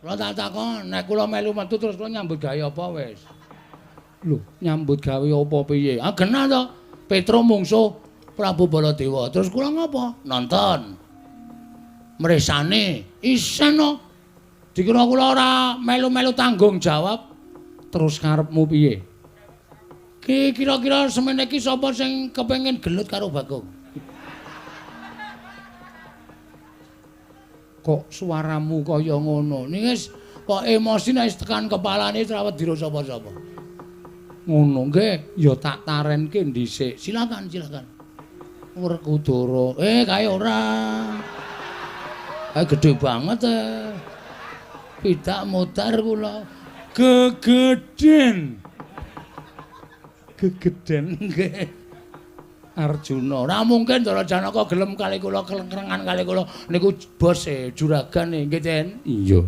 Kula tak takon, nek kula melu metu terus kula nyambut gawe apa wis? Lho, nyambut gawe apa piye? Ah genah to. Petro mungsuh Prabu Baladewa. Terus kula ngapa? Nonton. Mresane isen no. Dikira kula ora melu-melu tanggung jawab. Terus karepmu piye? Ki kira-kira semene iki sapa sing kepengin gelut karo Bagong? Kok suaramu kaya ngono? Ning wis kok emosi nek wis tekan kepalane ora wedira sapa-sapa. Ngono nggih, ya tak tarenke dhisik. Silakan, silakan. Werkudara. Kae ora. Kae gedhe banget e. Pidak modar kula. Gegeden. Gegeden nggih. Arjuna. Ora mungkin Ndara Janaka gelem kali kula kelengkrengan kali kula niku bos e juragane nggih, Den. Iya.